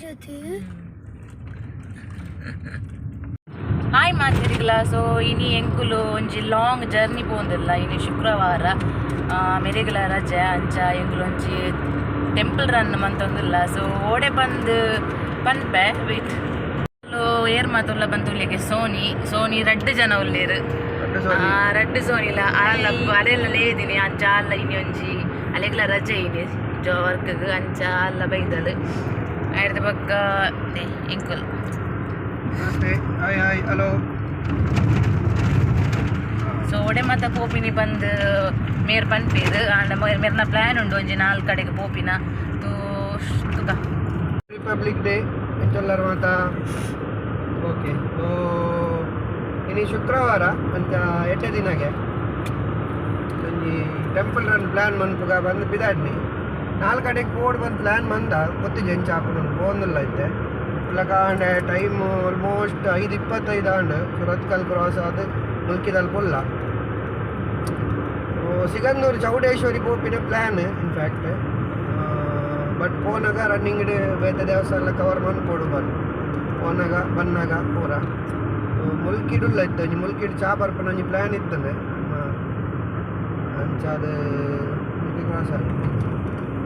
ದಿಂಜುದು. Hi ಮಾತಿರಿಗ್ಲ. ಸೊ ಇನಿ ಎಂಕುಲು ಒಂಜಿ ಲಾಂಗ್ ಜರ್ನಿ ಪೋಂದಿಲ್ಲ. ಇನಿ ಶುಕ್ರವಾರ, ಮೆರೆಗ್ಲ ರಜೆ. ಅಂಚ ಎಂಕುಲು ಒಂಜಿ ಟೆಂಪಲ್ ರನ್ ಮಂತೊಂದಿಲ್ಲ. ಸೊ ಓಡೆ ಬಂದು ಪನ್ಪೆ, ವೇಟ್. ಏರ್ ಮಾತುಲ್ಲ ಬಂದುಲ್ಲಿಗೆ ಸೋನಿ ಸೋನಿ ರಡ್ಡು ಜನ ಉಲ್ಲೇರು. ರಡ್ಡು ಸೋನಿಲ ಅಲ್ಲ, ಅರೆಲ್ಲ ಲೇದಿನಿ. ಅಂಚ ಅಲ್ಲ, ಇನಿ ಒಂಜಿ ಅಲೆಗ್ಲ ರಜೆ ಇನಿ ಜೋ ವರ್ಕ್ಗ್. ಅಂಚ ಅಲ್ಲ ಬೈದಳು. ಆಯ್ದ ಬೊಕ್ಕ ಎಂಕುಲು. Namaste, hi hi, hello. ಸೊ ಒಡೆ ಮಾತ ಪೋಪಿನಿ ಬಂದು ಮೇರ್ ಪನ್ಪೇರು. ಆಂಡ ಮೇರ್ನ ಪ್ಲಾನ್ ಉಂಡು ಒಂಜಿ ನಾಲ್ಕು ಕಡೆಗೆ ಪೋಪಿನ ತೂ ತುಕ. ರಿಪಬ್ಲಿಕ್ ಡೇ ಎಂಚೊಲ್ಲರ್ ಮಾತ? ಓಕೆ, ಸೊ ಇನಿ ಶುಕ್ರವಾರ ಅಂಚ ಎಡ್ಡೆ ದಿನಗೆ ಒಂಜಿ ಟೆಂಪಲ್ ರನ್ ಪ್ಲ್ಯಾನ್ ಮನ್ಪುಗ ಬಂದು ಪಿದಾಡ್ನಿ. ನಾಲ್ಕು ಕಡೆಗೆ ಪೋಡ್ ಬಂದು ಪ್ಲ್ಯಾನ್ ಮಂದ, ಗೊತ್ತಿಜಿ ಎಂಚ ಆಪುಂಡು, ಪೋಂದುಲ್ಲ ಇತ್ತೆ. ಕಾಂಡೆ ಟೈಮ್ ಆಲ್ಮೋಸ್ಟ್ 5:25 ಆಂಡ್. ಸುರತ್ಕಲ್ ಕ್ರಾಸ್ ಆದ್ ಮುಲ್ಕಿದಲ್ ಪುಲ್ಲ. ಸಿಗಂದೂರು ಚೌಡೇಶ್ವರಿ ಪೋಪಿನ ಪ್ಲ್ಯಾನ್ ಇನ್ಫ್ಯಾಕ್ಟ್, ಬಟ್ ಪೋನಾಗ ರನ್ನಿಂಗ್ ಬೇತೆ ದೇವಸ್ಥಾನ ಕವರ್ ಮನ್ಪೊಡು ಬಂದು ಪೋನಾಗ ಬನ್ನಾಗ ಪೂರ. ಮುಲ್ಕಿಡುಲ್ಲ ಇತ್ತು, ಒಂಜಿ ಮುಲ್ಕಿಡ್ ಚಾ ಬರ್ಪುನ ಒಂಜಿ ಪ್ಲ್ಯಾನ್ ಇತ್ತಂದೆ. ಅಂಚಾದ ಮುಲ್ಕಿ ಕ್ರಾಸ್ ಆಗಿ.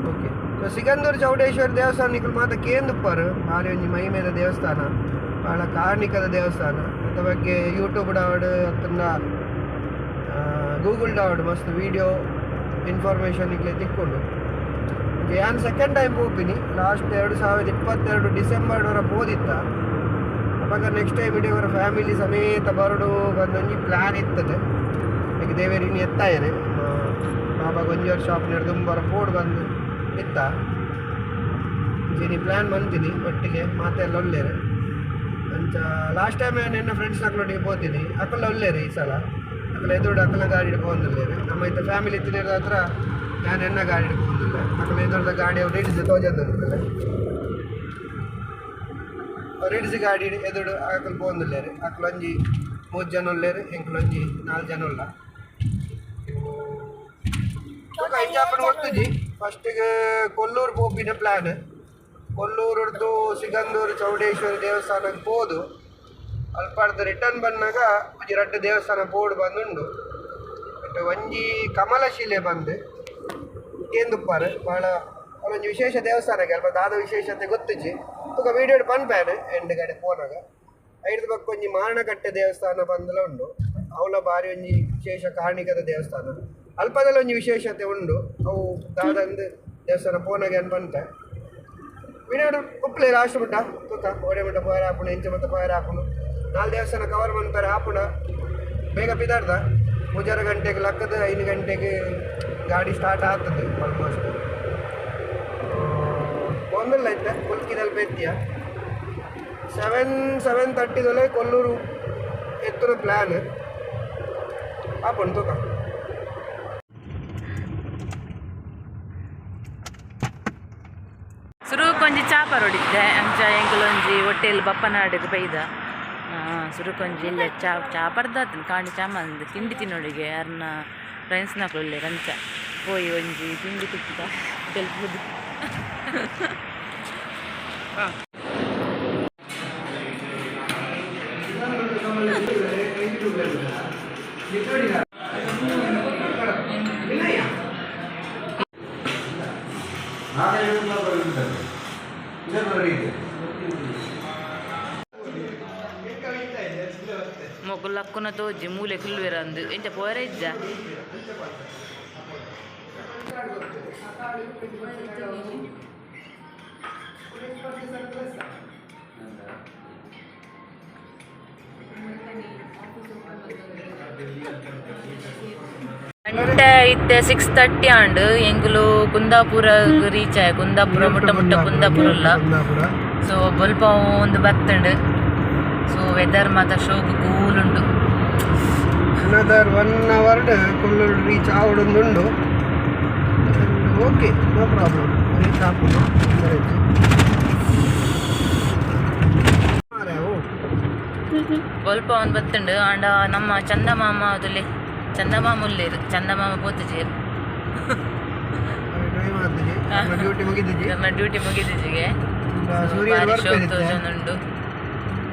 ಓಕೆ, ಸೊ ಸಿಗಂದೂರು ಚೌಡೇಶ್ವರಿ ದೇವಸ್ಥಾನ ನಿಕುಲು ಮಾತ ಕೇಂದುಪ್ಪರು. ಭಾರಿ ಒಂಜಿ ಮಹಿಮೆದ ದೇವಸ್ಥಾನ, ಭಾಳ ಕಾರ್ಣಿಕದ ದೇವಸ್ಥಾನ. ಅದ್ರ ಬಗ್ಗೆ ಯೂಟ್ಯೂಬ್ ಡಾವಡ್ ಅತ್ತಂಡ ಗೂಗಲ್ ಡಾವಡ್ ಮಸ್ತ್ ವೀಡಿಯೋ ಇನ್ಫಾರ್ಮೇಷನ್ ಇಕ್ಲೆ ತಿಕ್ಕೊಂಡು. ಯಾನ್ ಸೆಕೆಂಡ್ ಟೈಮ್ ಪೋಪಿನಿ. ಲಾಸ್ಟ್ 2022 ಡಿಸೆಂಬರ್ ವರ ಪೋದಿತ್ತ. ಅವಾಗ ನೆಕ್ಸ್ಟ್ ಟೈಮ್ ಇಡೀ ಅವರ ಫ್ಯಾಮಿಲಿ ಸಮೇತ ಬರಡು ಬಂದೊಂಜಿ ಪ್ಲ್ಯಾನ್ ಇತ್ತದೆ. ಈಗ ದೇವೇರಿನಿ ಎತ್ತಾಯರೆ ಬಾಬಾಗ ಒಂಜಿ ವರ್ಷ ಶಾಪ್ ದುಂಬರ ಪೋಡು ಬಂದು ಇತ್ತ. ಇನಿ ಪ್ಲ್ಯಾನ್ ಬಂತೀನಿ ಒಟ್ಟಿಗೆ ಮಾತೆಲ್ಲ ಒಳ್ಳೇರು. ಅಂಚ ಲಾಸ್ಟ್ ಟೈಮ್ ನಿನ್ನ ಫ್ರೆಂಡ್ಸ್ ಅಕ್ಲೊಟ್ಟಿಗೆ ಪೋತೀನಿ, ಅಕಲ್ಲ ಒಳ್ಳೇರು. ಈ ಸಲ ಅಕಲ ಎದುರು ಅಕಲ ಗಾಡಿ ಪೋಂದಿಲ್ಲೇರು. ನಮ್ಮ ಇತ್ತ ಫ್ಯಾಮಿಲಿ ಇತ್ತಿನ ಹತ್ರ ನಾನು ಎನ್ನ ಗಾಡಿ ಪೋಂದಿಲ್ಲ. ಅಕಲ ಎದುರದ ಗಾಡಿ ಅವ್ರು ಹಿಡಿದು ತೋಜಂದಿಲ್ಲ, ಅವ್ರು ಹಿಡಿಸಿ ಗಾಡಿ ಎದುರು ಅಕಲ್ ಪೋಂದಿಲ್ಲೇರು. ಅಕಲೊಂಜಿ ಮೂರು ಜನ ಉಲ್ಲೇರು, ಎಂಕಲೊಂಜಿ ನಾಲ್ಕು ಜನ ಉಲ್ಲ. ಎಂಜಾಪನ ಗೊತ್ತುಜಿ. ಫಸ್ಟಿಗೆ ಕೊಲ್ಲೂರು ಪೋಪಿನ ಪ್ಲ್ಯಾನ್. ಕೊಲ್ಲೂರುಡ್ದು ಸಿಗಂದೂರು ಚೌಡೇಶ್ವರಿ ದೇವಸ್ಥಾನಕ್ಕೆ ಪೋದು ಅಲ್ಪಾಡ್ದು ರಿಟರ್ನ್ ಬಂದಾಗ ಒಂಜಿ ರಡ್ಡ್ ದೇವಸ್ಥಾನ ಪೋಡು ಬಂದುಂಡು. ಬಟ್ ಒಂಜಿ ಕಮಲಶಿಲೆ ಬಂದು ಕೇಂದುಪ್ಪಾರು ಭಾಳ ಅಲ್ಲೊಂಜಿ ವಿಶೇಷ ದೇವಸ್ಥಾನಕ್ಕೆ ಅಲ್ಪ ದಾದ ವಿಶೇಷತೆ ಗೊತ್ತುಜಿ. ತುಕ ವೀಡಿಯೋ ಪನ್ಪ್ಯಾನ್ ಎಂಡ್ ಕಡೆ ಪೋನಾಗ. ಐಡ್ದು ಬೊಕ್ಕ ಒಂಜಿ ಮಾರಣಕಟ್ಟೆ ದೇವಸ್ಥಾನ ಬಂದಲ ಉಂಡು. ಅವಲ ಬಾರಿ ಒಂಜಿ ವಿಶೇಷ ಕಾರ್ಣಿಕದ ದೇವಸ್ಥಾನ. ಅಲ್ಪದಲ್ಲಿ ಒಂಜಿ ವಿಶೇಷತೆ ಉಂಡು. ಅವು ದಾದಂದು ದೇವಸ್ಥಾನ ಪೋನಾಗ ಏನು ಪನ್ಪೆ. ವಿಡಿಯೋ ಉಪ್ಪಲೆ ಲಾಸ್ಟ್ ಮುಟ್ಟ ತೂಕ. ಓಡೆ ಮುಟ್ಟ ಪೋಯರ ಆಪುಂಡು, ಎಂಚ ಮತ್ತ ಪೋಯರ ಆಪುಂಡು. ನಾಲ್ ದೇವಸ್ಥಾನ ಕವರ್ ಮನ್ಪರೆ ಆಪುಂಡ. ಬೇಗ ಪಿದಾಡ್ದ 3:30 ಗಂಟೆಗೆ ಲಕ್ಕದ 5 ಗಂಟೆಗೆ ಗಾಡಿ ಸ್ಟಾರ್ಟ್ ಆಗ್ತದೆ ಆಲ್ಮೋಸ್ಟ್. ಒಂದಿಲ್ಲ ಇತ್ತೆ ಮುಲ್ಕಿದಲ್ಲಿ ಬೆತ್ತಿಯ. 7 7:30 ದೊಲೆ ಕೊಲ್ಲೂರು ಎತ್ತುನ ಪ್ಲ್ಯಾನ್ ಆಪುಂಡು ತೂಕ. ಸುರುಕೊಂಜಿ ಚಾ ಪರೋಡಿದ್ದೆ. ಅಂಚ ಎಂಕುಲೊಂಜಿ ಹೊಟ್ಟೆಲ್ ಬಪ್ಪನಾಡಿಗೆ ಬೈದ. ಸುರುಕೊಂಜಿ ಇಲ್ಲ ಚಾ ಚಾ ಪರ್ದಾತನ ಕಾಂಡಿ ಚಾ ಮಂದು ತಿಂಡಿ ತಿನ್ನೋಡಿಗೆ. ಅರ್ನ ಫ್ರೆಂಡ್ಸ್ನಕ್ಲು ಉಲ್ಲೇರ್. ಅಂಚ ಪೋಯಿ ಒಂಜಿ ತಿಂಡಿ ತಿಕ್ಕಿದ ಹೋಟೆಲ್. ಮೊಗುಲ್ ಲಕ್ಕುನ ತೋಜಿ ಮೂಲೆ ಕುಲ್ಲುವೆರ ಅಂದು ಎಂಚ ಪೋರೆ ಇಜ್ಜ. ಗಂಟೆ ಇತ್ತೆ 6:30 ಆಂಡ್. ಎಂಗುಲು ಕುಂದಾಪುರ ರೀಚ್ ಆಯ. ಕುಂದಾಪುರ ಮುಟ್ಟ ಮುಟ್ಟ ಕುಂದಾಪುರ ಉಲ್ಲ. ಕುಂದಾಪುರ. ಸೊ ಬೊಲ್ಪ ಒಂದು ಬತ್ತಂಡು. ಸೊ ವೆದರ್ ಮಾತ ಶೋಕು ಕೂಲ್ ಉಂಡು. ಅನದರ್ 1 ಅವರ್ ಕೊಲ್ಲೂರು ರೀಚ್ ಆವಡೊಂದುಂಡು. ಓಕೆ, ನೋ ಪ್ರಾಬ್ಲಮ್, ರೀಚ್ ಆಪುಂಡು, ತೊಂದರೆ ಇಜ್ಜಿ ಮಾರ್ರೆ ಅವು. ಬೊಲ್ಪ ಒಂದು ಬತ್ತುಂಡು. ಆಂಡ ನಮ್ಮ ಚಂದಮಾಮ ಅದುಲೆ ಚಂದಮಾಮ ಉಲ್ಲೇರು. ಚಂದಮಾಮ ಪೋತುಜೇರು. Drive ಆತಿಜಿ, duty ಮುಗಿದಿಜಿ. ನಮ್ಮ ಡ್ಯೂಟಿ ಮುಗಿದಿಜಿಗೆ. ಸೂರ್ಯರು ಬಾರಿ ಶೋಕ್ ಬರ್ಪೇರಿತ್ತೆ. ತೋಜೊಂದುಂಡು.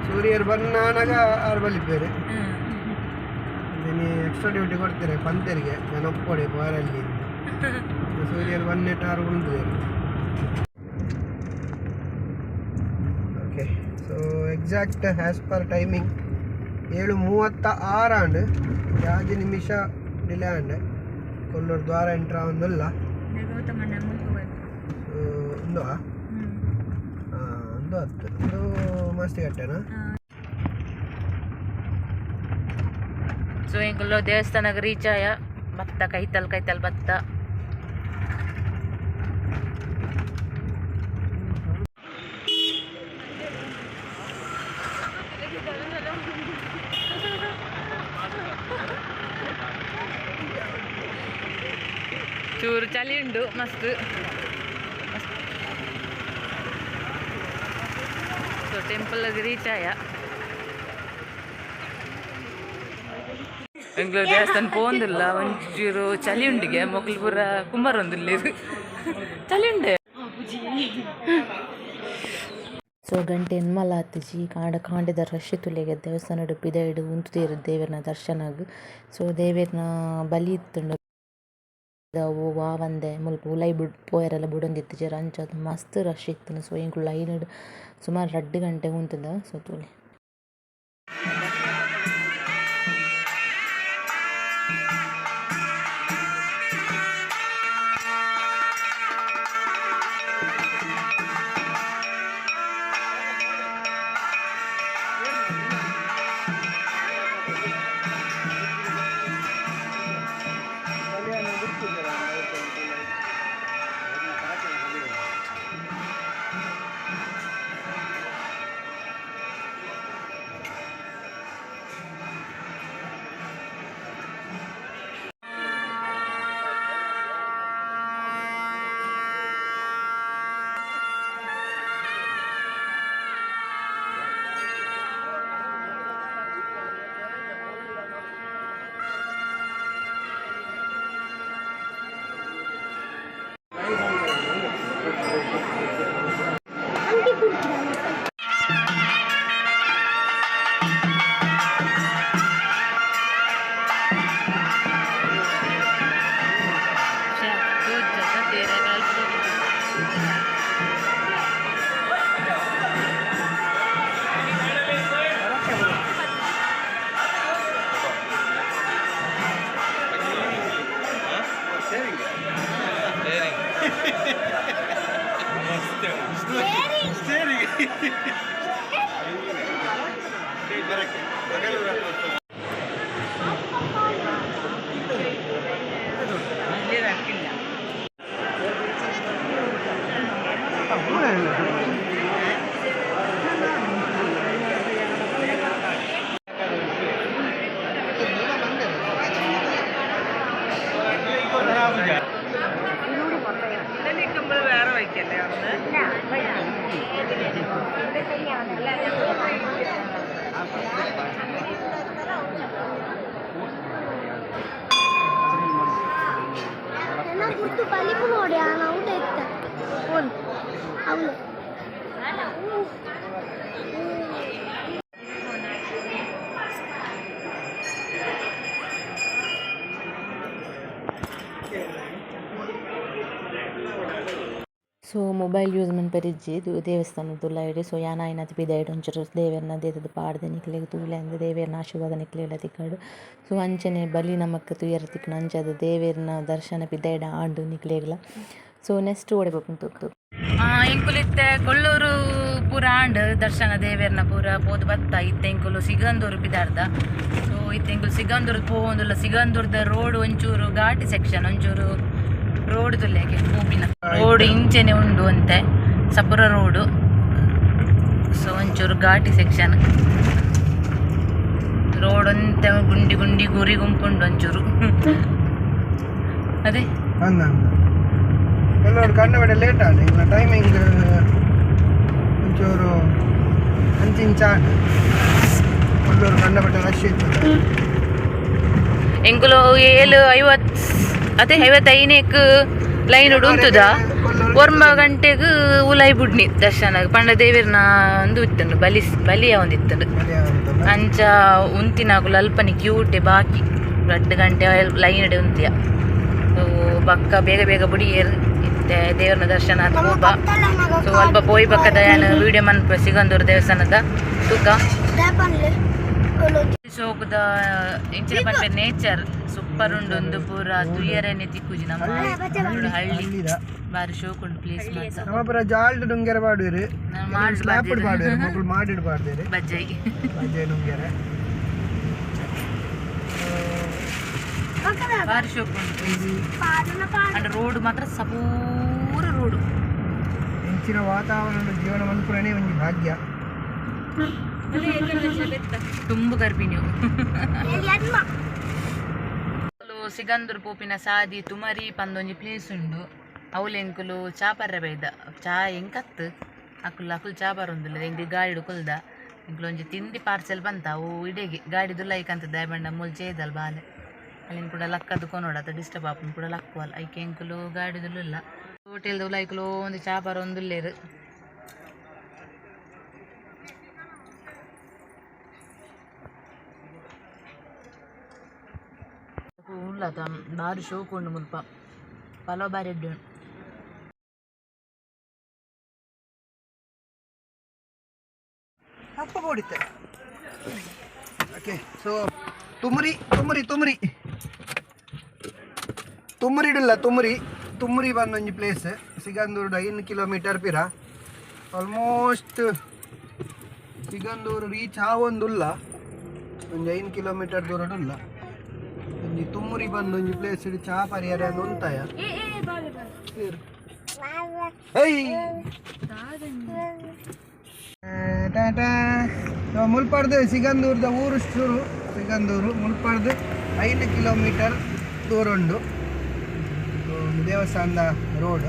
ಸೂರ್ಯರು ಬನ್ನಾನಾಗ ಆರು ಬಲಿಪೇರು. ಎಕ್ಸ್ಟ್ರಾ ಡ್ಯೂಟಿ ಕೊಡ್ತಾರೆ ಪಂತರಿಗೆ, ನಾನು ಒಪ್ಪೊಡೆ ಬಾರಲ್ಲಿ. ಸೂರ್ಯರು ಬನ್ನೆಟ್ಟು ಆರು ಉಂಟು. Okay, so exact as per timing 7:36 and. Yaji ನಿಮಿಷ ಡಿಲೇ ಆಂಡ್. ಕೊಲ್ಲೂರು ದ್ವಾರ ಎಂಟ್ರ ಒಂದುಲ್ಲ. ಒಂದು ಒಂದು ಹತ್ತು ಒಂದು ಮಸ್ತಿ ಕಟ್ಟೆನಾ. ಸೊ ಎಂಕುಲು ದೇವಸ್ಥಾನಗ್ ರೀಚ್ ಆಯ. ಭತ್ತ ಕೈತಲ್ ಕೈತಲ್ ಭತ್ತ. ಚೂರು ಚಳಿ ಉಂಡು ಮಸ್ತ್. ಸೊ ಟೆಂಪಲ್ ರೀಚ್ ಆಯ. ಬೆಂಗಳೂರು ದೇವಸ್ಥಾನ ಪೋಂದಿಲ್ಲ. ಒಂಚೂರು ಚಳಿ ಉಂಡಿಗೆ ಮೊಗ್ಲು ಪೂರ ಕುಮಾರ್ ಒಂದಿಲ್ಲ, ಚಳಿ ಉಂಡೆ. ಸೊ ಗಂಟೆ ಎನ್ಮಲ ಆತಿಜಿ. ಕಾಂಡ ಕಾಂಡೆದ ರಶ್ ತುಲೆಗೆ ದೇವಸ್ಥಾನಡ್ ಪಿದಯ್ಡ್ ಉಂತುದೆರ್ ದೇವೆರ್ನ ದರ್ಶನಗ್. ಸೊ ದೇವೆರ್ನ ಬಲಿ ಇತ್ತುಂಡು. ಅವು ಆವಂದೆ ಮುಲ್ಪ ಉಲಾಯಿ ಬುಡ್ ಪೋಯೆರೆಲ ಬುಡೊಂದಿತ್ತಿಜೆರ್. ಅಂಚಾದ್ ಮಸ್ತ್ ರಶ್ ಇತ್ತುಂಡು. ಸೊ ಎಂಕುಲು ಲೈನ್ ಡ್ ಸುಮಾರ್ 2 ಗಂಟೆ ಉಂತುದ. ಸೊ ತೂಲೆ. ಗುರ್ತು ಬಲಿಪು ನೋಡಿ ನಾವು ಇತ್ತ ಅವನು. ಸೊ ಮೊಬೈಲ್ ಯೂಸ್ ಮನ್ಪೆರಿಜ್ಜಿ ದೇವಸ್ಥಾನದ ಉಲಾಯಿಡ್. ಸೊ ಯಾನ್ ಆಯಿನಾತ್ ಪಿದಯ್ಡ್ ಒಂಚೂರು ದೇವೆರ್ನ ದೇತುದು ಪಾಡ್ದೆ ನಿಕ್ಲೆಗ್ ತೂಲೆ ಅಂದ್ ದೇವೆರ್ನ ಆಶೀರ್ವಾದ ನಿಕ್ಲೆಗ್ಲ ತಿಕ್ಕಡ್. ಸೊ ಅಂಚನೆ ಬಲಿ ನಮಕ್ ತೂಯೆರೆ ತಿಕ್ಕುಂಡು. ಅಂಚಾದ್ ದೇವೆರ್ನ ದರ್ಶನ ಪಿದಯ್ಡ್ ಆಂಡ್ ನಿಕ್ಲೆಗ್ಲ. ಸೊ ನೆಕ್ಸ್ಟ್ ಓಡೆ ಪೋಪುನ ತೂಕ. ಎಂಕುಲು ಇತ್ತೆ ಕೊಲ್ಲೂರು ಪೂರ ಆಂಡ್. ದರ್ಶನ ದೇವೆರ್ನ ಪೂರ ಪೋದು ಬತ್ತ. ಇತ್ತೆ ಎಂಕುಲು ಸಿಗಂದೂರು ಪಿದಾರ್ದ. ಸೊ ಇತ್ತೆ ಎಂಕುಲು ಸಿಗಂದೂರು ಪೋವೊಂದುಲ್ಲ. ಸಿಗಂದೂರ್ದ ರೋಡ್ ಒಂಚೂರು ಘಾಟಿ ಸೆಕ್ಷನ್, ಒಂಚೂರು ರೋಡ್ ತುಲ್ಲೆಗೆ ಪೋಪಿನ ರೋಡ್ ಇಂಚೆನೆ ಉಂಡು ಅಂತೆ ಸಪುರ ರೋಡು. ಸೊ ಒಂಚೂರು ಘಾಟಿ ಸೆಕ್ಷನ್ ರೋಡ್ ಅಂತೆ, ಗುಂಡಿ ಗುಂಡಿ ಗುರಿ ಗುಂಪುಂಡು ಒಂಚೂರು ಅದೇ. ಅಂದ ಕೆಲವರು ಕಂಡುಬಿಡ ಲೇಟ್ ಆಂಡ್. ಇಲ್ಲ ಟೈಮಿಂಗ್ ಒಂಚೂರು ಅಂಚಿಂಚ ಆಂಡ್. ಕೊಲ್ಲೂರು ಕಂಡಪಟ್ಟೆ ರಶ್ ಇತ್ತು. ಎಂಕುಲು 7:50 ಅದೇ 55ಕ್ಕೆ ಲೈನ್ ಉಂತುದ. ಒರ್ಂಬ ಗಂಟೆಗ್ ಉಲಾಯಿ ಬುಡ್ನಿ ದರ್ಶನ ಪಂಡ ದೇವೆರ್ನ ಒಂದು ಇತ್ತುಂಡು ಬಲಿ ಬಲಿಯ ಒಂದು ಇತ್ತುಂಡು. ಅಂಚ ಉಂತಿನಾಕುಲು ಅಲ್ಪನಿ ಕ್ಯೂಟೆ ಬಾಕಿ 2 ಗಂಟೆ ಲೈನ್ ಇಡೆ ಉಂತಿಯ. ಬಕ್ಕ ಬೇಗ ಬೇಗ ಬುಡಿಯೇರು. ಇತ್ತೆ ದೇವರನ ದರ್ಶನ ಆದ್ ಪೋಪ. ಸೊ ಅಲ್ಪ ಪೋಯಿ ಬಕ್ಕ ದಯಾನ ವಿಡಿಯೋ ಮನ್ಪ ಸಿಗಂದೂರು ದೇವಸ್ಥಾನದ ತೂಕ. ಶೋಕುದ ಇಂಚಿನ ಪನ್ಪೆ ನೇಚರ್ ಸೂಪರ್ ಉಂಡು. ಒಂದು ಪೂರ ತುಯರೆನೆ ತಿಕ್ಕುಜಿ ನಮ್ಮ ಹಳ್ಳಿ. ಬಾರಿ ಶೋಕ್ ಉಂಡು ಪ್ಲೇಸ್ ಮಾತ್ರ. ನಮ್ಮ ಪುರ ಜಾಲ್ಡ್ ನುಂಗೆರೆ ಪಾಡುವೆರು. ಸ್ಲ್ಯಾಪ್ ಪಾಡುವೆರು ಮೊಕುಲು, ಮಾಡಿಡ್ ಪಾಡ್ದೇರು. ಬಜ್ಜೈ. ಬಜ್ಜೈ ನುಂಗೆರೆ. ಬಾರಿ ಶೋಕ್ ಉಂಡು ಪ್ಲೇಸ್. ಅಂಡ್ ರೋಡ್ ಮಾತ್ರ ಸಪೂರ ರೋಡ್. ಇಂಚಿನ ವಾತಾವರಣ ಜೀವನ ಮನ್ಪುನನೇ ಒಂಜಿ ಭಾಗ್ಯ. ತುಂಬು ಗರ್ಭಿಣಿ. ಸಿಗಂದೂರು ಪೋಪಿನ ಸಾದಿ ತುಮರಿ ಪಂದೊಂಜಿ ಪ್ಲೇಸ್ ಉಂಡು. ಅವ್ಲು ಚಾ ಪರ್ರೆ ಬೈದ. ಚಾ ಎಂಕತ್ತು ಅಕುಲು ಅಕುಲು ಚಾ ಬರೊಂದುಲ್ಲ. ಎಂಕ್ ಗಾಡಿಡ್ ಕುಲ್ದ. ಎಂಕುಲು ಒಂಜಿ ತಿಂಡಿ ಪಾರ್ಸೆಲ್ ಬಂತ. ಅವು ಇಡೆಗೆ ಗಾಡಿ ದುಲ್ಲೈಕಂತ ದಾಯಬಂಡ ಮೂಲು ಚೇದಲ್ ಬಾಲೆ ಅಲ್ಲಿನ ಕೂಡ ಲಕ್ಕದು ಕೊನೋಡ ಅತ್ತ ಡಿಸ್ಟರ್ಬ್ ಆಪುಂಡು ಕೂಡ ಲಕ್ಕುವಲ್. ಐಕೆ ಎಂಕುಲು ಗಾಡಿ ದುಲ್ಲ ಹೋಟೆಲ್ ಐಕುಲು ಒಂದು ಚಾ ಬರೊಂದುಲ್ಲೇರು. ಉಳ್ಳತ ಬಾರಿ ಶೋಕು ಉಂಡು ಮುಲ್ಪ. ಪಲಾವ್ ಬಾರಿ ಎಡ್ಡೆ ಉಂಡು. ಅಪ್ಪ ಬೋಡಿತ್ತೆ. ಓಕೆ, ಸೊ ತುಮರಿ ತುಮರಿ ತುಮರಿ ತುಮರಿಡಿಲ್ಲ. ತುಮರಿ ತುಮರಿ ಬಂದೊಂಜಿ ಪ್ಲೇಸ್ ಸಿಗಂದೂರು 5 ಕಿಲೋಮೀಟರ್ ಪಿರ. ಆಲ್ಮೋಸ್ಟ್ ಸಿಗಂದೂರು ರೀಚ್ ಆವೊಂದುಲ್ಲ. ಒಂಜಿ 5 ಕಿಲೋಮೀಟರ್ ದೂರಡುಲ್ಲ. ಒಂಜಿ ತುಮ್ಮುರಿ ಬಂದು ಒಂಜಿ ಪ್ಲೇಸ್ ಚಾ ಪರಿಯರೆ ಅಂದ್ ಉಂತಾಯ. ಏಯ್ ಟಾಟಾ. ಮುಲ್ಪರ್ದು ಸಿಗಂದೂರ್ದ ಊರು ಶುರು. ಸಿಗಂದೂರು ಮುಲ್ಪರ್ದು 5 ಕಿಲೋಮೀಟರ್ ದೂರ ಉಂಡು ದೇವಸ್ಥಾನದ ರೋಡ್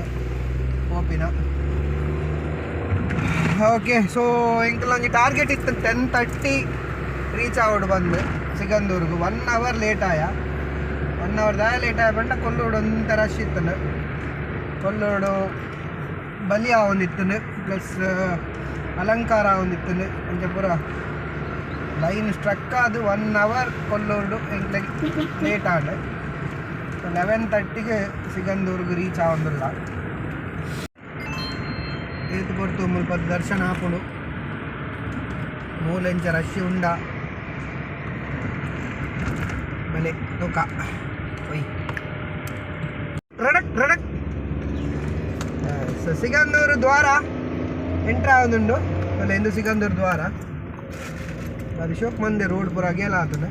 ಪೋಪಿನ. ಓಕೆ, ಸೊ ಎಂಕಲ್ ಒಂಜಿ ಟಾರ್ಗೆಟ್ ಇತ್ತು 10:30 ರೀಚ್ ಆವಡು ಬಂದು ಸಿಗಂದೂರ್ಗು. ಒನ್ ಅವರ್ ಲೇಟ್ ಆಯ. ಒನ್ ಅವರ್ ದಾಯ ಲೇಟ್ ಆಯ ಪಂಡ ಕೊಲ್ಲೂಡು ಒಂತ ರಶ್ ಇತ್ತಂಡು. ಕೊಲ್ಲೂಡು ಬಲಿ ಆವೊಂದಿತ್ತಂಡು, ಪ್ಲಸ್ ಅಲಂಕಾರ ಆವೊಂದಿತ್ತಂಡು. ಅಂಚ ಪೂರ ಲೈನ್ ಸ್ಟ್ರಕ್ ಆದ್ ಒನ್ ಅವರ್ ಕೊಲ್ಲೂರ್ಡು ಎಂಕ್ಲೆಗ್ ಲೇಟ್ ಆಂಡ್. ಸೊ 11:30ಗೆ ಸಿಗಂದೂರ್ಗು ರೀಚ್ ಆವೊಂದುಲ್ಲ. ಏತ್ ಪೊರ್ತು ಮುಲ್ಪ ದರ್ಶನ ಆಪುಂಡು, ಮೂಲೆಂಚ ರಶ್ ಉಂಡ ಬಲೆ ತೂಕ. ಒಯ್ ರಡಕ್ ರಡಕ್. ಸೊ ಸಿಗಂದೂರು ದ್ವಾರ ಎಂಟ್ರ್ ಆವೊಂದುಂಡು ಬಲೆ. ಇಂದು ಸಿಗಂದೂರು ದ್ವಾರ. ಬಾರಿ ಶೋಕ್ ಮಂದೆ. ರೋಡ್ ಪೂರ ಅಗೇಲ ಆತುಂಡು.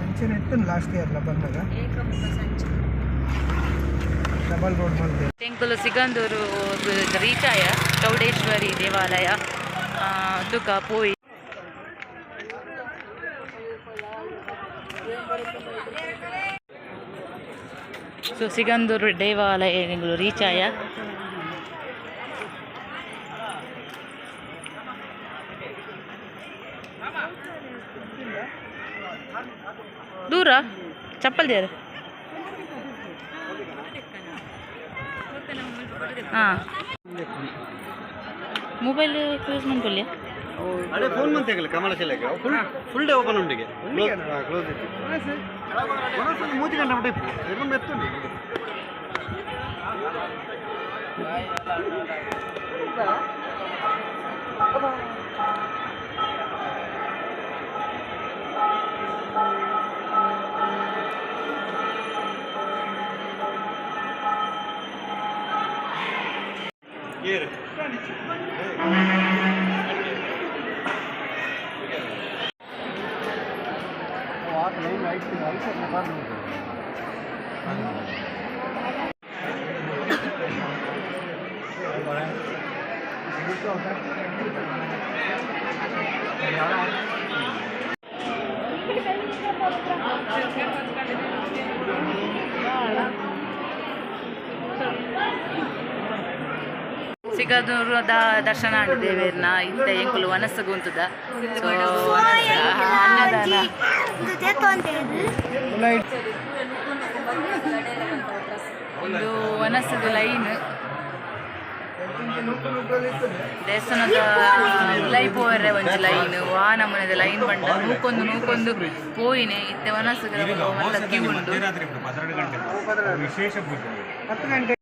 ಅಂಚನೆ ಇತ್ತು ಲಾಸ್ಟ್ ಇಯರ್ಲ ಬಂದಾಗ ಡಬಲ್ ರೋಡ್ ಮಲ್ತೆ. ಎಂಕುಲು ಸಿಗಂದೂರು ರೀಚ್ ಆಯ. ಚೌಡೇಶ್ವರಿ ದೇವಾಲಯ ತುಕ ಪೋಯಿ. ಸೊ ಸಿಗಂದೂರು ದೇವಾಲಯ ಎಂಕುಲು ರೀಚ್ ಆಯ. ದೂರ ಚಪ್ಪಲ್ ದೇರು. ಹಾಂ, ಮೊಬೈಲ್ ಕ್ಲೋಸ್ ಮನ್ಕೊಳ್ಳಿ. ಅದೇ ಫೋನ್ ಮಂತೆಗಲ್ಲ ಕಮಲ ಶಿಲೆಗೆ ಫುಲ್ ಫುಲ್ ಡೇ ಓಪನ್ ಉಂಡಿಗೆ. ಕ್ಲೋಸ್ ಇತ್ತು 3 ಗಂಟೆ ಮಟ್ಟ ಇಪ್ಪು ಇನ್ನು ಎತ್ತುಂಡಿ. ಏರು. ಸಿಗದೂರು ದರ್ಶನ ಆಂಡ್ ದೇವೆರ್ನ. ಇತ್ತೆ ಎಂಕುಲು ವನಸ್ಸು ಉಂತುದ. ಸೊ ಅನ್ನದಾನ. ಇದು. ಒಂದು ವನಸದ ಲೈನ್. ದೇವಸ್ಥಾನದ ಉಲೈ ಪೋವರೆ ಒಂಜಿ ಲೈನ್, ವಾ ನಮೂನೆದ ಲೈನ್ ಬಂಡ ನೂಕೊಂದು ನೂಕೊಂದು ಪೋಯಿನೆ. ಇತ್ತೆ ವನಸುದ ಮಲ್ಲ ಕ್ಯೂ ಉಂಡು. ವಿಶೇಷ ಪೂಜೆ. 10 ಗಂಟೆ.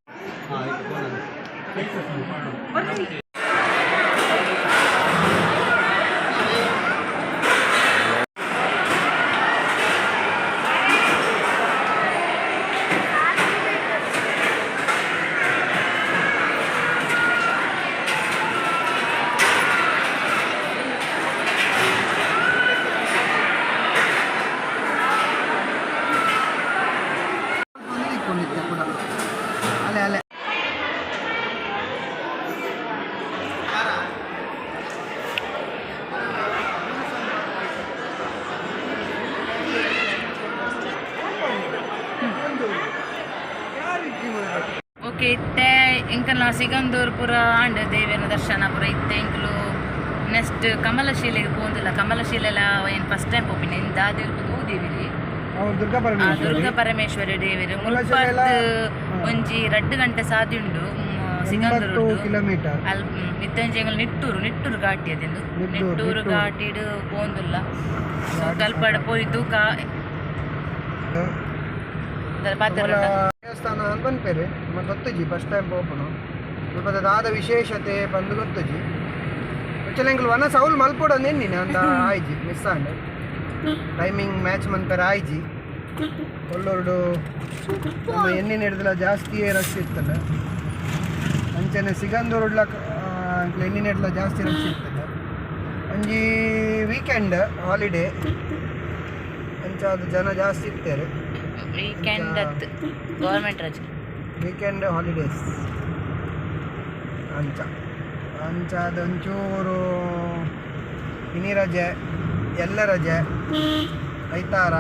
ಕೂಡ ಅಲ್ಲೇ ಅಲ್ಲೇ. ಓಕೆ, ಇತ್ತೆ ಎಂಕಲ್ನ ಸಿಗಂದೂರು ಪುರ ಆಂಡ್, ದೇವಿನ ದರ್ಶನ ಪುರ. ಇತ್ತೆ ಎಂಕುಲು ನೆಕ್ಸ್ಟ್ ಕಮಲಶೀಲೆಗೆ ಪೋಂದಿಲ್ಲ. ಕಮಲಶೀಲೆಲ ಏನು ಫಸ್ಟ್ ಟೈಮ್ ಪೋಪಿನ ದಾದಿರ್ಪು ತೂದಿರಿ. ಅವ್ರು ದುರ್ಗಾ ಪರಮೇಶ್ವರಿ. ದುರ್ಗಾ ಪರಮೇಶ್ವರಿ ದೇವರು. ಕಮಲಶೀಲೆಲ ಮುಲ್ಪರ್ದ್ ಒಂಜಿ 2 ಗಂಟೆ ಸಾದಿ ಉಂಡು 80 ಸಿಗಂದೂರು. ಕಿಲೋಮೀಟರ್. ಅಲ್ ಇತ್ತಂಜಿ ಎಂಕುಲು ನಿಟ್ಟೂರು, ನಿಟ್ಟೂರು ಘಾಟಿ ಅದೆಂದು. ನಿಟ್ಟೂರು, ನಿಟ್ಟೂರು. ನಿಟ್ಟೂರು. ಘಾಟಿಡ್ ಪೋಂದುಲ್ಲ. ಸೊ ತಲ್ಪಡ ಪೋಯ್ತು ಕಾ ಪಾತ್ರ. ದೇವಸ್ಥಾನ ಅಂತ ಪನ್ಪೇರು, ನಮ್ಮ ಗೊತ್ತುಜಿ. First time ಪೋಪುನು. ಮುಲ್ಪದ ದಾದ ವಿಶೇಷತೆ ಬಂದು ಗೊತ್ತುಜಿ. ಆಕ್ಚುಲಿ ಎಂಕುಲು ವನಸ್ ಅವ್ಲು ಮಲ್ಪೊಡು ಅಂದ್ ಅಂತ ಆಯ್ಜಿ, ಮಿಸ್ ಆಂಡ್. ಟೈಮಿಂಗ್ ಮ್ಯಾಚ್ ಮನ್ಪೆರ ಆಯ್ಜಿ. ಕೊಲ್ಲೂರುಡು ನಮ್ಮ ಎಣ್ಣೆ ಹಿಡ್ದಲ ಜಾಸ್ತಿಯೇ ರಶ್ ಇತ್ತಲ್ಲ. ಅಂಚನೆ ಸಿಗಂದೂರುಡ್ಲ ಎಣ್ಣೆ ಹಿಡ್ದಲ ಜಾಸ್ತಿ ರಶ್ ಇತ್ತಲ್ಲ. ಒಂಜಿ ವೀಕೆಂಡ್ ಹಾಲಿಡೇ, ಅಂಚ ಅದು ಜನ ಜಾಸ್ತಿ ಇರ್ತಾರೆ. ವೀಕೆಂಡ್ ಅತ್, ಗೌರ್ಮೆಂಟ್ ರಜೆ. ವೀಕೆಂಡ್ ಹಾಲಿಡೇಸ್ ಅಂಚ. ಅಂಚ ಅದು ಒಂಚೂರು ಇನಿ ರಜೆ, ಎಲ್ಲ ರಜೆ, ಐತಾರ.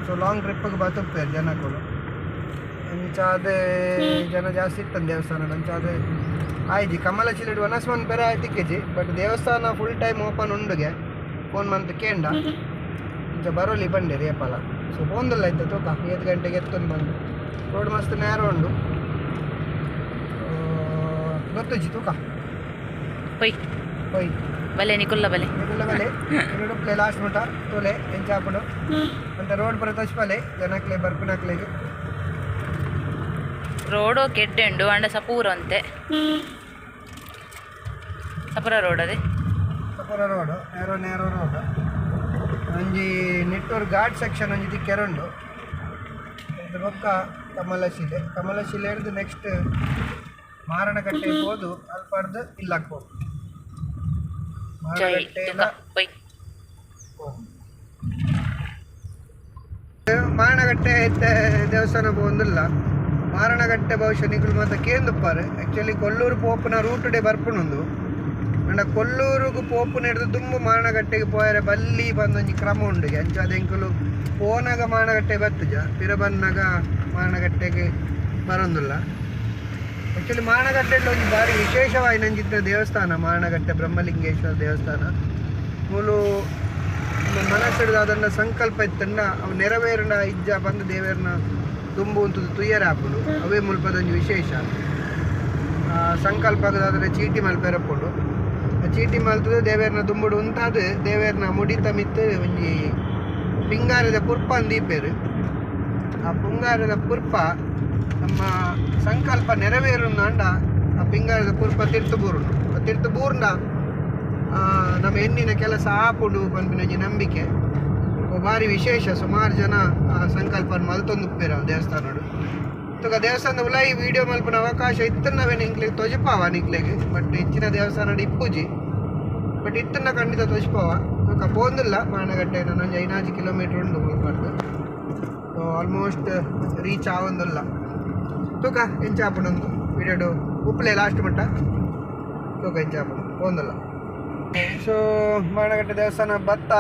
ಸೊ ಲಾಂಗ್ ಟ್ರಿಪ್ಪಿಗೆ ಬತ್ತುಪ್ಪೇರು ಜನಗಳು. ಅಂಚಾದ ಜನ ಜಾಸ್ತಿ ಇತ್ತಂದು ದೇವಸ್ಥಾನ. ಅಂಚಾದ ಆಯ್ಜಿ. ಕಮಲ ಚಿಲಿಡ್ ವನಸ್ ಪೆರ ಆಯ್ತಿಕ್ಕೆಜಿ. ಬಟ್ ದೇವಸ್ಥಾನ ಫುಲ್ ಟೈಮ್ ಓಪನ್ ಉಂಡುಗೆ, ಫೋನ್ ಮಂತ್ ಕೇಂಡ. ಅಂಚ ಬರೋಲಿ ಬಂಡಿರಿ ಏಪಲ. ಸೊ ಪೋಂದುಲ್ಲ ಇತ್ತ, ತೂಕ 7 ಗಂಟೆಗೆ ಎತ್ತೊಂದು ಬಂದು. ರೋಡ್ ಮಸ್ತ್ ನ್ಯಾರೋ ಉಂಡು. ಗೊತ್ತುಜಿ, ತೂಕ. ಪೊಯ್. ಪೊಯ್. ಬಲೆ ನಿಕುಲ್ಲ ಬಲೆ. ನಿಕುಲ್ಲ ಬಲೆ, ಪ್ಲೇ ಲಾಸ್ಟ್ ಮುಟ ತೋಲೆ ಎಂಚ ಆಪುಂಡು ಅಂತ. ರೋಡ್ ಪೂರ ತಚ್ಪಲೆ ಜನಕ್ಲೆ ಬರ್ಪಿನಕ್ಲೆಗ್. ರೋಡು ಕೆಡ್ಡೆಂಡು ಅಂಡ ಸಪೂರ ಅಂತೆ, ಸಪೂರ ರೋಡ್ ಅದೇ. ಸಪೂರ ರೋಡ್, ನೇರೋ ನೇರೋ ರೋಡ್. ಒಂಜಿ ನಿಟ್ಟೂರು ಘಾಟ್ ಸೆಕ್ಷನ್ ಒಂಜಿ ದಿಕ್ಕೆರುಂಡು. ಇದು ಬೊಕ್ಕ ಕಮಲಶಿಲೆ. ಕಮಲಶಿಲೆ ಹಿಡ್ದು ನೆಕ್ಸ್ಟ್ ಮಾರಣಕಟ್ಟೆ ಪೋದು ಅಲ್ಪಡ್ದು ಇಲ್ಲಕ್ಕೆ ಹೋಗು. ಜೈ. ಮಾರಣಕಟ್ಟೆ. ತುಕ ಪೊಯ್. ಮಾರಣಗಟ್ಟೆ ಇತ್ತೆ ದೇವಸ್ಥಾನ ಪೋಂದಿಲ್ಲ. ಮಾರಣಗಟ್ಟೆ ಬಹುಶಃ ನಿಕುಲು ಮಾತ ಕೇಂದುಪ್ಪಾರು. ಆ್ಯಕ್ಚುಲಿ ಕೊಲ್ಲೂರು ಪೋಪುನ ರೂಟುಡೆ ಬರ್ಪುನೊಂದು ಅಂಡ ಕೊಲ್ಲೂರುಗು ಪೋಪುನ ಹಿಡ್ದು ದುಂಬು ಮಾರಣಗಟ್ಟೆಗೆ ಪೋಯರೆ ಬಲ್ಲಿ ಬಂದೊಂಜಿ ಕ್ರಮ ಉಂಡು. ಅಂಚ ಎಂಕುಲು ಪೋನಾಗ ಮಾರಣಗಟ್ಟೆ ಬತ್ತುಜ, ಪಿರ ಬನ್ನಾಗ ಮಾರಣಗಟ್ಟೆಗೆ ಬರೊಂದುಲ್ಲ. ಆ್ಯಕ್ಚುಲಿ ಮಾರಣಗಟ್ಟೆ ಒಂಜಿ ಬಾರಿ ವಿಶೇಷವಾಯಿನಂಚಿತ್ತ ದೇವಸ್ಥಾನ ಮಾರಣಗಟ್ಟೆ ಬ್ರಹ್ಮಲಿಂಗೇಶ್ವರ ದೇವಸ್ಥಾನ. ಮೂಲು ಮನಸ್ಸಿಡ್ದು ಅದನ್ನ ಸಂಕಲ್ಪ ಇತ್ತಂಡ ಅವು ನೆರವೇರಣ ಇಜ್ಜ ಬಂದು ದೇವೇರ್ನ ತುಂಬು ಉಂತುದು ತುಯ್ಯರೆ ಆಪುಂಡು. ಅವೇ ಮುಲ್ಪದೊಂಜಿ ವಿಶೇಷ. ಸಂಕಲ್ಪ ಆಗದಾದ್ರೆ ಚೀಟಿ ಮಲ್ಪೆರಪ್ಪುಂಡು. ಆ ಚೀಟಿ ಮಲ್ತದೆ ದೇವೇರ್ನ ದುಂಬುಡು ಉಂತಾದ ದೇವೇರ್ನ ಮುಡಿತ ಮಿತ್ತು ಒಂಜಿ ಪಿಂಗಾರದ ಪುರ್ಪ ಅಂದೀಪೇರು. ಆ ಪುಂಗಾರದ ಪುರ್ಪ ನಮ್ಮ ಸಂಕಲ್ಪ ನೆರವೇರುಂದಾಂಡ ಆ ಪಿಂಗಾರದ ಪುರ್ಪ ತಿರ್ತು ಬೂರುಂಡು. ಆ ತಿರ್ತು ಬೂರ್ಂಡ ನಮ್ಮ ಹೆಣ್ಣಿನ ಕೆಲಸ ಆಪುಂಡು ಪನ್ಪಿನೊಂಜಿ ನಂಬಿಕೆ. ಭಾರಿ ವಿಶೇಷ. ಸುಮಾರು ಜನ ಆ ಸಂಕಲ್ಪ ಮಲ್ತೊಂದು ಉಪ್ಪೇರು ಆ ದೇವಸ್ಥಾನಡು. ತುಕ ದೇವಸ್ಥಾನದ ಉಲಾಯಿ ವಿಡಿಯೋ ಮಲ್ಪುನ ಅವಕಾಶ ಇತ್ತು ನಾವೇನು ಇಂಕ್ಲೆಗ್ ತೊಜಪಾವ ನಿಕ್ಲೆಗ್. ಬಟ್ ಹೆಚ್ಚಿನ ದೇವಸ್ಥಾನ ಇಪ್ಪುಜಿ, ಬಟ್ ಇತ್ತನ್ನ ಖಂಡಿತ ತೊಜಪಾವ. ತುಕ ಪೋಂದಿಲ್ಲ ಮಾಣಗಟ್ಟೆ. ಒಂಜಿ 5 ಕಿಲೋಮೀಟರ್ ಉಂಡು ಮುಲ್ಪರ್ದು. ಸೊ ಆಲ್ಮೋಸ್ಟ್ ರೀಚ್ ಆವೊಂದುಲ್ಲ. ತೂಕ ಎಂಚ ಆಪುಂಡು. ವಿಡಿಯೋಡು ಉಪ್ಪಲೆ ಲಾಸ್ಟ್ ಮಟ್ಟ. ತೂಕ ಎಂಚ ಆಪುಂಡು, ಪೋಂದುಲ್ಲ. ಸೊ ಮಾಣಗಟ್ಟೆ ದೇವಸ್ಥಾನ ಬತ್ತ.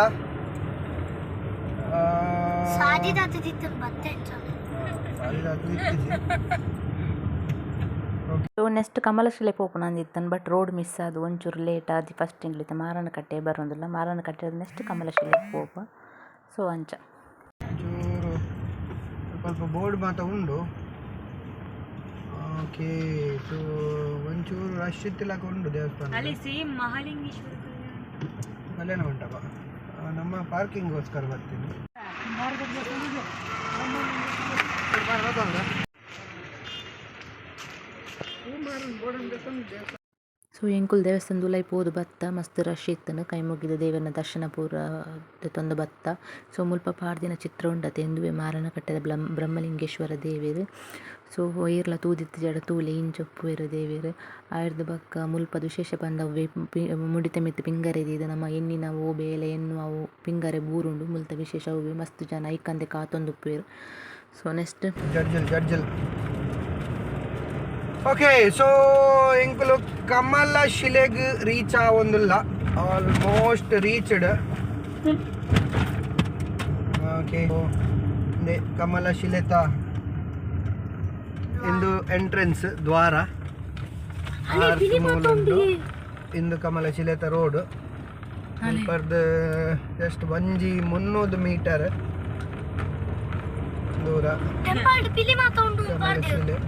ಸಾದಿದಾತದಿತ್ತು ಬತ್ತೆ. ಸಾದಿದಾತು. ಸೊ ನೆಕ್ಸ್ಟ್ ಕಮಲಶಿಲೆ ಪೋಪುನಂದಿತ್ತನ್, ಬಟ್ ರೋಡ್ ಮಿಸ್ ಅದು ಒಂಚೂರು ಲೇಟ್ ಆದಿ. ಫಸ್ಟ್ ಇಂಗ್ಲಿತೆ ಮಾರನಕಟ್ಟೆ ಬರೋದಿಲ್ಲ. ಮಾರನಕಟ್ಟೆ ನೆಕ್ಸ್ಟ್ ಕಮಲಶಿಲೆ ಪೋಪ. ಸೊ ಅಂಚ. ಚೂರು ಸ್ವಲ್ಪ ಬೋರ್ಡ್ ಮಾತ ಉಂಡು. ಓಕೆ, ಸೊ ಒಂಚೂರು ರಶ್ ಇತ್ತಿಲಾಕ ಉಂಟು ದೇವಸ್ಥಾನ. ಅಲ್ಲಿ ಸೇಮ್ ಮಹಾಲಿಂಗೇಶ್ವರ ಕಲ್ಯಾಣ. ಕಲ್ಯಾಣ ಮಂಟಪ. ನಮ್ಮ ಪಾರ್ಕಿಂಗ್ಗೋಸ್ಕರ ಬರ್ತೀನಿ. ಸೊ ಎಂಕುಲು ದೇವಸ್ಥಾನ ಉಲಾಯಿ ಪೋದು ಬತ್ತ. ಮಸ್ತ್ ರಶ್ ಇತ್ತುಂಡು. ಕೈ ಮುಗಿದು ದೇವರ್ನ ದರ್ಶನ ಪೂರ ದೆತೊಂದು ಬತ್ತ. ಸೊ ಮುಲ್ಪ ಪಾಡ್ದಿನ ಚಿತ್ರ ಉಂಡತೆ. ಇಂದುವೆ ಮಾರನಕಟ್ಟೆದ ಬ್ರಹ್ಮಲಿಂಗೇಶ್ವರ ದೇವೆರ್. ಸೊ ಏರ್ಲ ತೂದಿತ್ತಿಜಡ ತೂಲೆ, ಇಂಚ ಉಪ್ಪುವೆರ್ ದೇವೆರ್. ಆಯ್ರ್ದ್ ಬೊಕ್ಕ ಮುಲ್ಪದ ವಿಶೇಷ ಪಂಡ ಅವ್ವೆ ಮುಡಿತ ಮಿತ್ತ್ ಪಿಂಗಾರ ದೀದ್ ನಮ ಎನ್ನಿನ ಒವು ಬೇಲೆ ಎನ್ನುವ ಅವು ಪಿಂಗಾರ ಬೂರುಂಡು. ಮುಲ್ತ ವಿಶೇಷ ಅವ್ವೆ. ಮಸ್ತ್ ಜನ ಐಕಂದೆ ಕಾತೊಂದು ಉಪ್ಪುವೆರ್. ಸೊ ನೆಕ್ಸ್ಟ್ ಜಡ್ಜಲ್ ಜಡ್ಜಲ್. ಓಕೆ, ಸೊ ಎಂಕುಲು ಕಮಲ ಶಿಲೆಗ್ ರೀಚ್ ಆವೊಂದುಲ್ಲ, ಆಲ್ಮೋಸ್ಟ್ ರೀಚ್ಡ್. ಓಕೆ, ಕಮಲ ಶಿಲೆತ ಇಂದು ಎಂಟ್ರೆನ್ಸ್ ದ್ವಾರ. ಅಲ್ಲಿ ಪಿಲಿ ಮೂಲುಂಡು. ಇಂದು ಕಮಲ ಶಿಲೆತ ರೋಡ್ ಪರ್ದ್ ಜಸ್ಟ್ 1 300 ಮೀಟರ್ ದೂರ. ಟೆಂಪಲ್ ಪಿಲಿ ಮಾತ ಉಂಡು. ಕಮಲ ಶಿಲೆ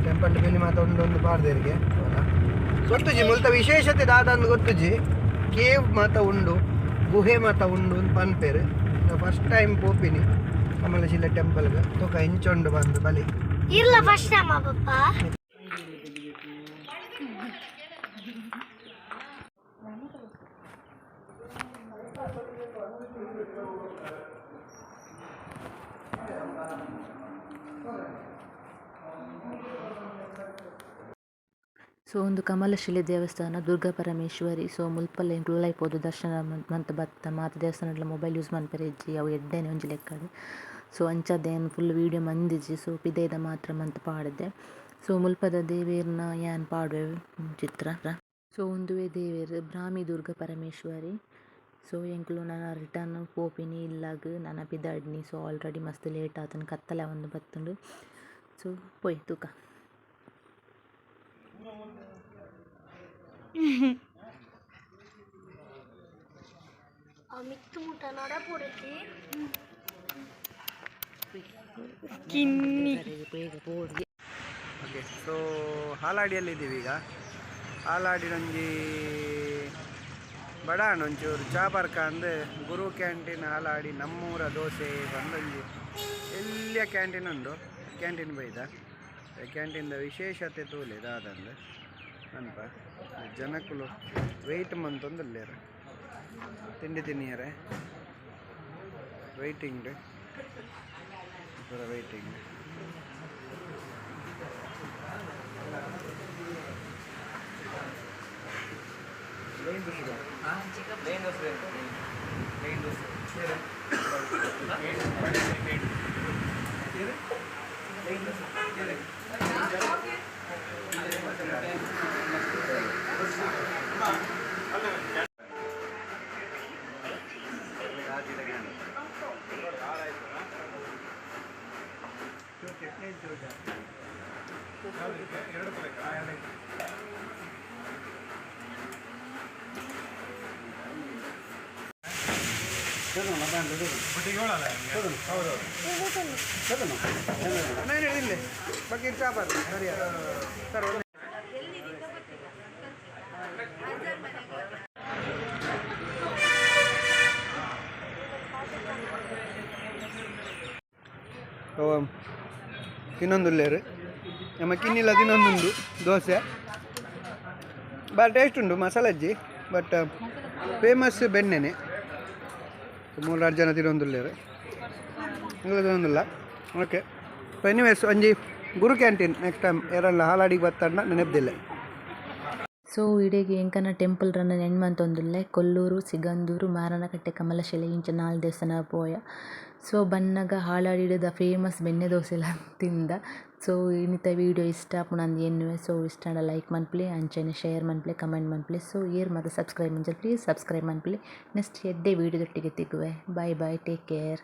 ಟೆಂಪಲ್ ಪಿಲಿ ಮಾತ ಉಂಡು ಒಂದು ಪಾರ್ದೇರಿಗೆ ಗೊತ್ತುಜಿ. ಮುಲ್ತ ವಿಶೇಷತೆ ದಾದ ಅಂದ್ ಗೊತ್ತುಜಿ. ಕೇವ್ ಮಾತ ಉಂಡು, ಗುಹೆ ಮಾತ ಉಂಡು ಅಂದ್ ಪನ್ಪೇರು. ಫಸ್ಟ್ ಟೈಮ್ ಪೋಪಿನಿ ಕಮಲಶಿಲೆ ಟೆಂಪಲ್ಗೆ. ತೂಕ ಎಂಚ ಉಂಡು ಬಂದು ಬಲಿ. ಇರ್ಲ ಫಸ್ಟ್ ಟೈಮ್ ಪಪ್ಪ? ಸೊ ಉಂದು ಕಮಲಶಿಲೆ ದೇವಸ್ಥಾನ, ದುರ್ಗಾ ಪರಮೇಶ್ವರಿ. ಸೊ ಮುಲ್ಪಲ ಎಂಕುಲು ಉಲಾಯಿ ಪೋದು ದರ್ಶನ ಮಂತ್ ಬತ್ತ. ಮಾತ ದೇವಸ್ಥಾನಡ್ಲ ಮೊಬೈಲ್ ಯೂಸ್ ಮನ್ಪೆರೆ ಇಜ್ಜಿ, ಅವು ಎಡ್ಡೆನೆ ಒಂಜಿ ಲೆಕ್ಕಡ್. ಸೊ ಅಂಚಾದ್ ಯಾನ್ ಫುಲ್ ವೀಡಿಯೋ ಮಂದಿಜಿ. ಸೊ ಪಿದಯ್ದ ಮಾತ್ರ ಮಂತ್ ಪಾಡ್ದೆ. ಸೊ ಮುಲ್ಪದ ದೇವೆರ್ನ ಯಾನ್ ಪಾಡುವೆ ಚಿತ್ರ. ಸೊ ಉಂದುವೇ ದೇವೆರ್ ಬ್ರಾಹ್ಮಿ ದುರ್ಗಾ ಪರಮೇಶ್ವರಿ. ಸೊ ಎಂಕುಲು ನನ ರಿಟರ್ನ್ ಪೋಪಿನಿ ಇಲ್ಲಗ್, ನನ ಪಿದಾಡ್ನಿ. ಸೊ ಆಲ್ರೆಡಿ ಮಸ್ತ್ ಲೇಟ್ ಆತುಂಡು, ಕತ್ತಲೆ ಆವೊಂದು ಬತ್ತುಂಡು. ಸೊ ಪೋಯ್ ತೂಕ. ಮಿತ್ತು ಮುಟ್ಟ ನಡ ಪೂರತಿ. ಕಿನ್ನಿ. ಬೇಗ ಪೋಡ್ಗೆ. ಓಕೆ, ಸೊ ಹಾಲಾಡಿಯಲ್ಲಿದ್ದೀವಿ ಈಗ. ಹಾಲಾಡಿನೊಂಜಿ ಬಡಾಣ ಒಂಚೂರು ಚಾ ಪರ್ಕ ಅಂದ್ ಗುರು ಕ್ಯಾಂಟೀನ್ ಹಾಲಾಡಿ. ನಮ್ಮೂರ ದೋಸೆ ಬಂದೊಂಜಿ ಎಲ್ಲಿಯ ಕ್ಯಾಂಟೀನ್ ಉಂಡು. ಕ್ಯಾಂಟೀನ್ ಬೈದ. ಕ್ಯಾಂಟೀನ್ದ ವಿಶೇಷತೆ ತೂಲೆ ದಾದಂದು ಅನ್ಪ. ಜನಕುಲು ವೆಯ್ಟ್ ಮಂತೊಂದುಲ್ಲೇರು ತಿಂಡಿ ತಿನ್ನಿಯರೆ. ವೆಯ್ಟಿಂಗ್ ಪೂರ ವೆಯ್ಟಿಂಗ್. ಬಗ್ಗೆ ಚಾ ಬರ್ರಿ ಸರಿಯಾ ಸರ್? ತಿನ್ನೊಂದುಲ್ಲೇರು ನಮ್ಮ ಕಿನ್ನಿಲ್ಲ ತಿನ್ನೊಂದುಂಡು ದೋಸೆ. ಭಾಳ ಟೇಸ್ಟ್ ಉಂಟು, ಮಸಾಲಜ್ಜಿ, ಬಟ್ ಫೇಮಸ್ ಬೆಣ್ಣೆನೆ. ಮೂರು ಜನ ತಿನ್ನೊಂದುಲ್ಲೇರು, ತಿನ್ನೊಂದಿಲ್ಲ. ಓಕೆ, ಎನಿವೇಸ್ ಒಂಜಿ ಗುರು ಕ್ಯಾಂಟೀನ್ ನೆಕ್ಸ್ಟ್ ಟೈಮ್ ಏರಲ್ಲ ಹಾಲಾಡಿಗೆ ಬತ್ತಣ್ಣ ನೆನಪಿಲ್ಲ. ಸೊ ಇಡೆಗ್ ಎಂಕನ ಟೆಂಪಲ್ ರನ್ ಎಂಡ್ ಮಂತೊಂದುಲ್ಲೆ. ಕೊಲ್ಲೂರು, ಸಿಗಂದೂರು, ಮಾರನಕಟ್ಟೆ ಕಮಲಶಿಲೆ ಇಂಚ ನಾಲ್ ದೇವಸ್ಥಾನ ಪೋಯ. ಸೊ ಬನ್ನಗ ಹಾಲಾಡಿದ ಫೇಮಸ್ ಬೆಣ್ಣೆ ದೋಸೆಲ ತಿಂದ. ಸೊ ಇನಿತ ವೀಡಿಯೋ ಇಷ್ಟ ಆಪುಂಡು ಎನ್ನುವೆ. ಸೊ ಇಷ್ಟ ಆಂಡ ಲೈಕ್ ಮನ್ಪುಲೆ, ಅಂಚನೆ ಶೇರ್ ಮನ್ಪುಲೆ, ಕಮೆಂಟ್ ಮನ್ಪುಲೆ. ಸೊ ಏರ್ ಮಾತ ಸಬ್ಸ್ಕ್ರೈಬ್ ಮಂಜಲ್, ಪ್ಲೀಸ್ ಸಬ್ಸ್ಕ್ರೈಬ್ ಮನ್ಪುಲೆ. ನೆಕ್ಸ್ಟ್ ಎಡ್ಡೆ ವೀಡಿಯೋದೊಟ್ಟಿಗೆ ತಿಕ್ಕುವೆ. Bye bye, take care.